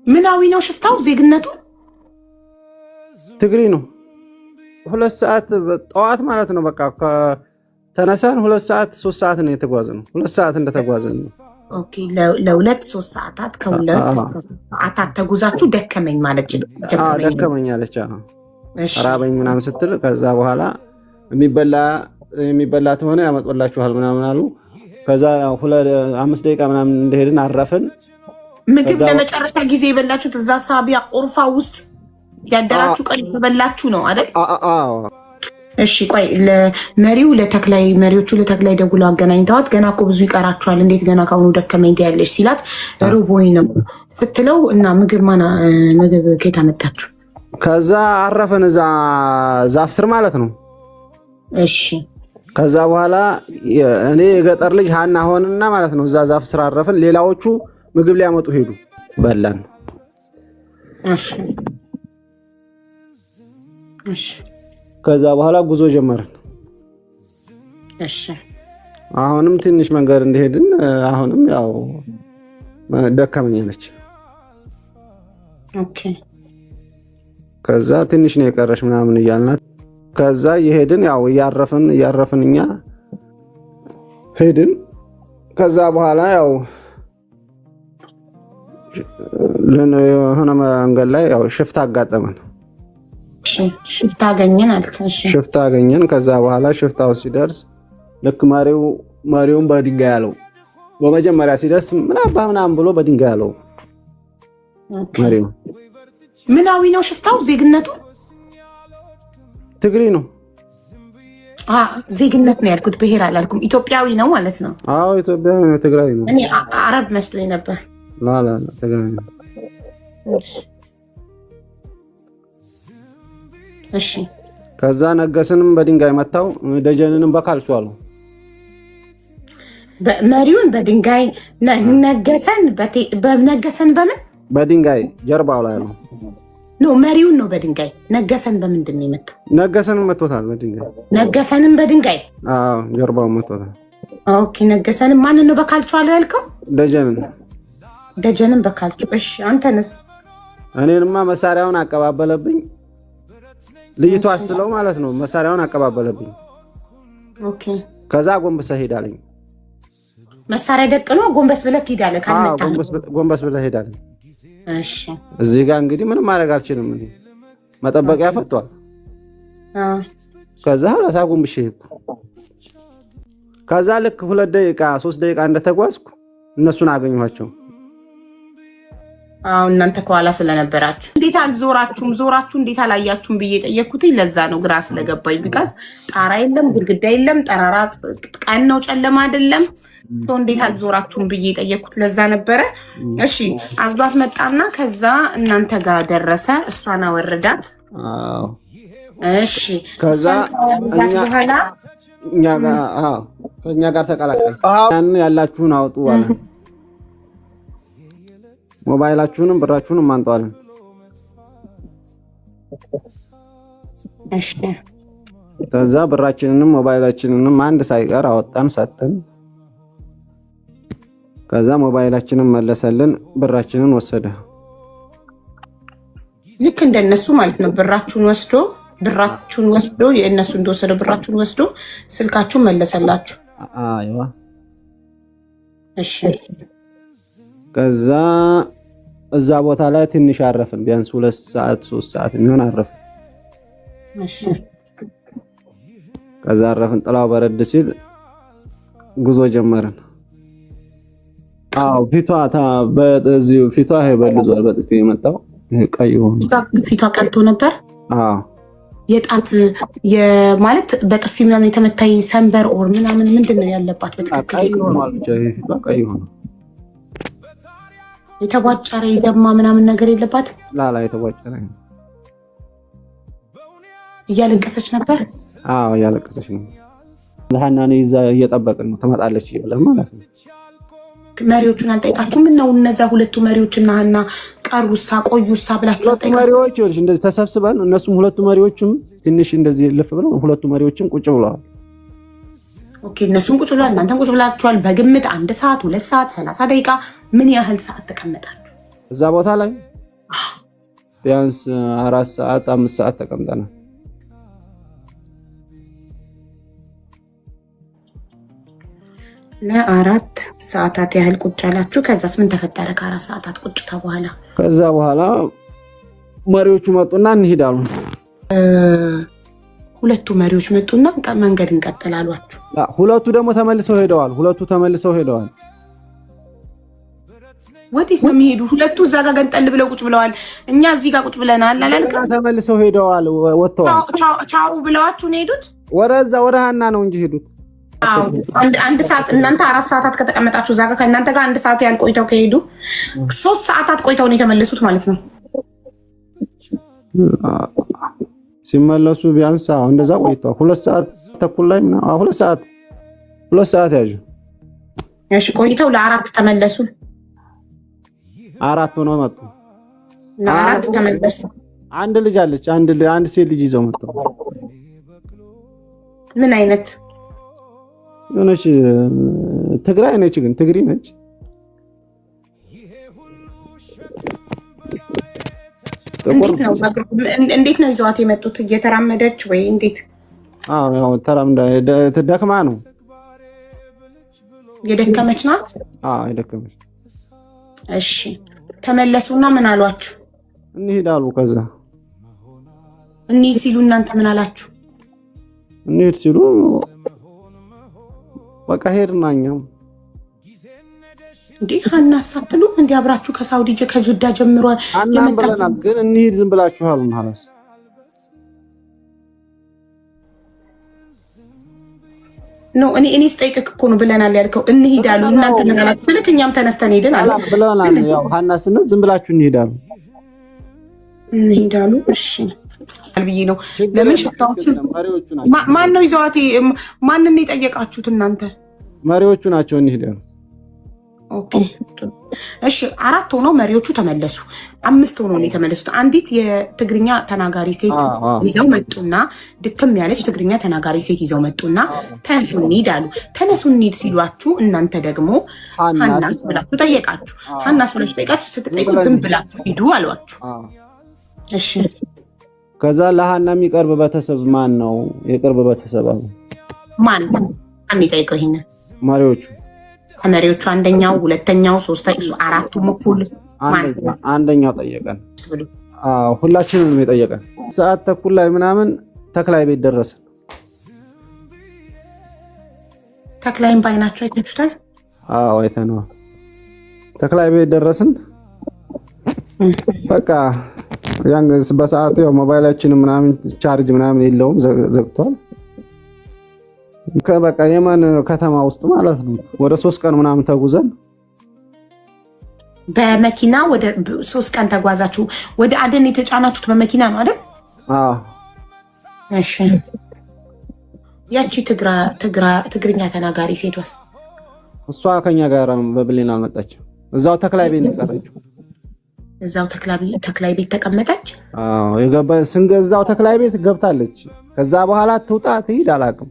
ምናዊ ነው ሽፍታው? ዜግነቱ ትግሪ ነው። 2 ሰዓት ጠዋት ማለት ነው። በቃ ተነሳን 2 ሰዓት 3 ሰዓት ነው የተጓዝነው። 2 ሰዓት እንደተጓዘን ነው። Okay፣ ለ2-3 ሰዓታት፣ ከ2 እስከ 3 ሰዓታት ተጉዛችሁ ደከመኝ ማለት ደከመኝ። ደከመኝ አለች። ራበኝ ምናምን ስትል ከዛ በኋላ የሚበላ የሚበላ ተሆነ ያመጡላችኋል ምናምን አሉ። ከዛ 5 ደቂቃ ምናምን እንደሄድን አረፍን። ምግብ ለመጨረሻ ጊዜ የበላችሁት እዛ ሳቢያ ቆርፋ ውስጥ ያደራችሁ ቀን በላችሁ ነው አይደል? አዎ። እሺ ቆይ፣ ለመሪው ለተክላይ መሪዎቹ ለተክላይ ደውለው አገናኝተዋት ገና እኮ ብዙ ይቀራችኋል፣ እንዴት ገና ከአሁኑ ደከመኝ ትያለሽ ሲላት ርቦኝ ነው ስትለው እና ምግብ ማና ምግብ ከየት አመጣችሁ? ከዛ አረፍን እዛ ዛፍ ስር ማለት ነው። እሺ። ከዛ በኋላ እኔ የገጠር ልጅ ሀና ሆንና ማለት ነው እዛ ዛፍ ስር አረፍን። ሌላዎቹ ምግብ ሊያመጡ ሄዱ። በላን። እሺ። ከዛ በኋላ ጉዞ ጀመርን። እሺ። አሁንም ትንሽ መንገድ እንደሄድን አሁንም ያው ደከመኝ አለች። Okay። ከዛ ትንሽ ነው የቀረሽ ምናምን እያልናት ከዛ እየሄድን ያው እያረፍን እያረፍን እኛ ሄድን። ከዛ በኋላ ያው የሆነ መንገድ ላይ ያው ሽፍታ አጋጠመን። ሽፍታ አገኘን አልክ። ሽፍታ አገኘን። ከዛ በኋላ ሽፍታው ሲደርስ ልክ መሪውን በድንጋይ አለው። በመጀመሪያ ሲደርስ ምናባ ምናምን ብሎ በድንጋይ አለው መሪው። ምናዊ ነው ሽፍታው? ዜግነቱ? ትግሪ ነው። ዜግነት ነው ያልኩት፣ ብሔር አላልኩም። ኢትዮጵያዊ ነው ማለት ነው። አዎ፣ ኢትዮጵያዊ ነው፣ ትግራይ ነው። እኔ አረብ መስሎኝ ነበር። لا لا፣ ትግራይ ነው። እሺ። ከዛ ነገስንም በድንጋይ መታው፣ ደጀንንም በካልቾ አለው። መሪውን በድንጋይ፣ ነገሰን ነገሰን በምን? በድንጋይ ጀርባው ላይ ነው። No፣ መሪውን ነው በድንጋይ። ነገሰን በምንድን ነው የመታው? ነገሰንም መቶታል በድንጋይ። ነገሰንም በድንጋይ? አዎ፣ ጀርባውን መቶታል። Okay፣ ነገሰንም ማንን ነው በካልቾ አለው ያልከው? ደጀንን። ደጀንን በካልቾ። እሺ፣ አንተንስ? እኔንማ መሳሪያውን አቀባበለብኝ። ልይቷ አስለው ማለት ነው። መሳሪያውን አቀባበለብኝ። Okay። ከዛ ጎንብሰህ ሂድ አለኝ። መሳሪያ ደቅኖ ጎንበስ ብለህ ትሄዳለህ ካልመጣ? ጎንበስ ብለህ ሂድ አለኝ። እሺ። እዚህ ጋር እንግዲህ ምንም ማድረግ አልችልም። እኔ መጠበቂያ ፈቷል። ከዛ ራሳ ጎንብሼ ሄድኩ። ከዛ ልክ 2 ደቂቃ 3 ደቂቃ እንደተጓዝኩ እነሱን አገኘኋቸው። አዎ፣ እናንተ ከኋላ ስለነበራችሁ እንዴት አልዞራችሁም? ዞራችሁ እንዴት አላያችሁም ብዬ ጠየቅኩት። ለዛ ነው ግራ ስለገባኝ። Because ጣራ የለም፣ ግድግዳ የለም፣ ጠራራ ቀን ነው፣ ጨለማ አይደለም። እንዴት አልዞራችሁም ብዬ ጠየቅኩት። ለዛ ነበረ። እሺ፣ አዝሏት መጣና ከዛ እናንተ ጋር ደረሰ። እሷን አወረዳት። እሺ። ከዛ በኋላ ከእኛ ጋር ተቀላቀለች። ያን ያላችሁን አውጡ አለ። ሞባይላችሁንም ብራችሁንም አምጡ አለን። እሺ። ከዛ ብራችንንም ሞባይላችንንም አንድ ሳይቀር አወጣን ሰጠን። ከዛ ሞባይላችንን መለሰልን፣ ብራችንን ወሰደ። ልክ እንደነሱ ማለት ነው። ብራችሁን ወስዶ የእነሱ እንደወሰደው ብራችሁን ወስዶ ስልካችሁን መለሰላችሁ። አይዋ። እሺ። ከዛ እዛ ቦታ ላይ ትንሽ አረፍን። ቢያንስ 2 ሰዓት 3 ሰዓት የሚሆን አረፍን። እሺ። ከዛ አረፍን። ጥላው በረድ ሲል ጉዞ ጀመርን። አዎ፣ ፊቷ በዚህ ፊቷ ይሄ በልዟል። በጥፊ የመጣው ይሄ ቀይ ሆኖ ፊቷ ቀልቶ ነበር። አዎ። የጣት ማለት በጥፊ ምናምን የተመታይ ሰንበር or ምናምን ምንድን ነው ያለባት? በትክክል? ቀይ ሆኗል። ብቻ ይሄ ፊቷ ቀይ ሆኗል። የተቧጨረ የደማ ምናምን ነገር የለባት? ላላ፣ የተቧጨረ እያለቀሰች ነበር። አዎ፣ እያለቀሰች ነው። ሀናን ይዛ እየጠበቅን ነው፣ ትመጣለች እያለ ማለት ነው። መሪዎቹን አልጠይቃችሁ? ምን ነው እነዚያ ሁለቱ መሪዎች እና ሀና ቀሩሳ ቆዩሳ ብላችሁ ሁለቱ አልጠይቃችሁ? መሪዎች ይኸውልሽ እንደዚህ ተሰብስበን እነሱም ሁለቱ መሪዎችም ትንሽ እንደዚህ ልፍ ብለው ሁለቱ መሪዎችም ቁጭ ብለዋል። Okay፣ እነሱም ቁጭ ብለዋል፣ እናንተም ቁጭ ብላችኋል። በግምት 1 ሰዓት፣ 2 ሰዓት፣ 30 ደቂቃ ምን ያህል ሰዓት ተቀመጣችሁ? እዛ ቦታ ላይ? ቢያንስ 4 ሰዓት 5 ሰዓት ተቀምጠናል። ለ4 ሰዓታት ያህል ቁጭ አላችሁ። ከዛስ ምን ተፈጠረ? ከ4 ሰዓታት ቁጭታ በኋላ? ከዛ በኋላ መሪዎቹ መጡና እንሂድ አሉ። ሁለቱ መሪዎች መጡና መንገድ እንቀጥል አሏችሁ። ሁለቱ ደግሞ ተመልሰው ሄደዋል። ሁለቱ ተመልሰው ሄደዋል። ወዴት ነው የሚሄዱ? ሁለቱ እዛ ጋር ገንጠል ብለው ቁጭ ብለዋል። እኛ እዚህ ጋር ቁጭ ብለናል አላልክም? ተመልሰው ሄደዋል፣ ወጥተዋል። ቻው ብለዋችሁ ነው የሄዱት? ወደዛ ወደ ሀና ነው እንጂ ሄዱት። አንድ ሰዓት እናንተ 4 ሰዓታት ከተቀመጣችሁ እዛ ጋር ከእናንተ ጋር 1 ሰዓት ያህል ቆይተው ከሄዱ 3 ሰዓታት ቆይተው ነው የተመለሱት ማለት ነው። ሲመለሱ ቢያንስ እንደዛ ቆይተዋል። 2 ሰዓት ተኩል ላይ 2 ሰዓት 2 ሰዓት ያዡ። እሺ ቆይተው ለ4 ተመለሱ። 4 ሆነው መጡ። ለ4 ተመለሱ። አንድ ልጅ አለች። አንድ ሴት ልጅ ይዘው መጡ። ምን አይነት የሆነች ትግራይ ነች፣ ግን ትግሪ ነች። እንዴት ነው ይዘዋት የመጡት? እየተራመደች ወይ እንዴት? አዎ ያው ተራምዳ ደክማ ነው። የደከመች ናት። አዎ የደከመች። እሺ ተመለሱና ምን አሏችሁ? እንሂድ አሉ። ከዛ እንሂድ ሲሉ እናንተ ምን አላችሁ? እንሂድ ሲሉ በቃ ሄድና እኛም እንዴ ሀና ሳትሉም እንዲ አብራችሁ ከሳውዲ ከጅዳ ጀምሮ ሀናም ብለናል፣ ግን እንሂድ ዝም ብላችሁ አሉን። ሀላስ No እኔ ስጠይቅህ እኮ ነው ብለናል ያልከው። እንሂድ አሉ። እናንተ ምን አላችሁ? ልክ እኛም ተነስተን ሄድን አለ ብለናል። ያው ሀና ስንል ዝም ብላችሁ እንሂድ አሉ። እንሂድ አሉ። እሺ ብዬ ነው። ለምን ሽፍታዎቹ ማን ነው ይዘዋት? ማንን የጠየቃችሁት እናንተ? መሪዎቹ ናቸው እንሂድ ያሉት። Okay እሺ፣ 4 ሆነው መሪዎቹ ተመለሱ። 5 ሆነው ነው የተመለሱት። አንዲት የትግርኛ ተናጋሪ ሴት ይዘው መጡና፣ ድክም ያለች ትግርኛ ተናጋሪ ሴት ይዘው መጡና ተነሱ እንሂድ አሉ። ተነሱ እንሂድ ሲሏችሁ እናንተ ደግሞ ሀናስ ብላችሁ ጠየቃችሁ። ሀናስ ብላችሁ ጠየቃችሁ። ስትጠይቁ ዝም ብላችሁ ሂዱ አሏችሁ። እሺ ከዛ ለሀና የሚቀርብ ቤተሰብ ማን ነው? የቅርብ ቤተሰብ አሉ። ማን ማን የጠየቀው ይሄንን? መሪዎቹ። ከመሪዎቹ አንደኛው፣ ሁለተኛው፣ ሶስተኛው፣ አራቱም እኩል? አንደኛው ጠየቀን። ሁላችንንም የጠየቀን። ሰዓት ተኩል ላይ ምናምን ተክላይ ቤት ደረስን። ተክላይን ባይናቸው አይታችሁታል? አዎ አይተነዋል። ተክላይ ቤት ደረስን። በቃ ያን በሰዓቱ ያው ሞባይላችን ምናምን ቻርጅ ምናምን የለውም ዘግቷል። በቃ የመን ከተማ ውስጥ ማለት ነው። ወደ 3 ቀን ምናምን ተጉዘን በመኪና ወደ 3 ቀን ተጓዛችሁ። ወደ አደን የተጫናችሁት በመኪና ነው አይደል? አዎ። እሺ ያቺ ትግርኛ ተናጋሪ ሴቷስ? እሷ ከኛ ጋር በ plane አልመጣችም። እዛው ተክላይ ቤት ነው የቀረችው። እዛው ተክላይ ቤት ተቀመጠች። አዎ ስንገዛው ተክላይ ቤት ገብታለች። ከዛ በኋላ ትውጣ ትሂድ አላውቅም።